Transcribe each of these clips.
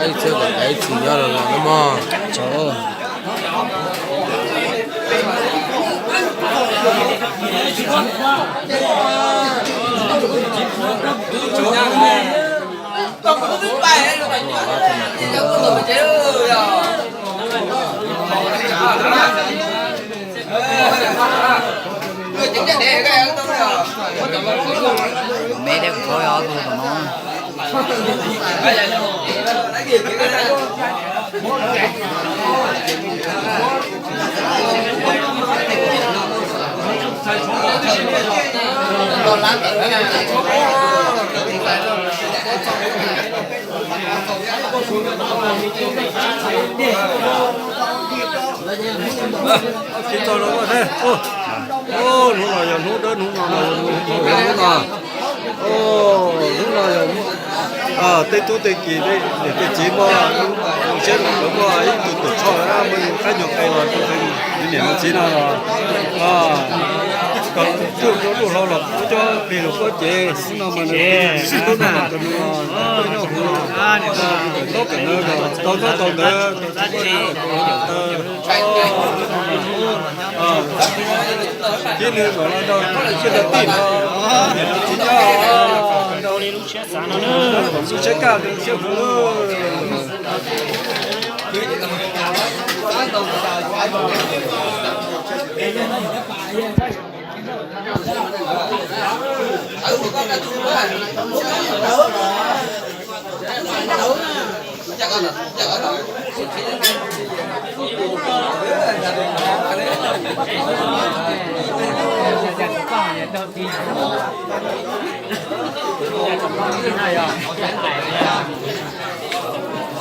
Ib txhia kom ib txhia nyob los los no mog. Me thiab kuv thaub ob tug tom no. Hnub no yog hnub dawb, hnub no, hnub no, hnub no yog tej tub tej kiv, niam tej txiv muaj, siab lawv muaj ib tug tuam tshoj muaj qab nyuag qe los rau niam rau txiv no los, kom tsuj rau lub hlau los pub cov plig lus pob cev, hnub no mas nws sib tub na, nws nyob huv, tau tau ntawd, thiab nws kom los rau sib tau tij no, niam rau txiv nyob, kom lub siab kaj rau siab huv.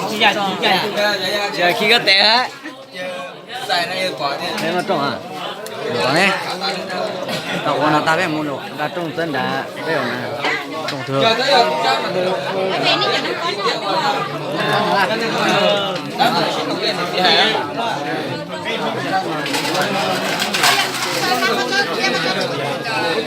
Tsis yog khi koj tes hab. Peb muab rooj a, tom ne, tau ua no tag peb mus nram rooj txawb nrad peb ua na, rooj twg.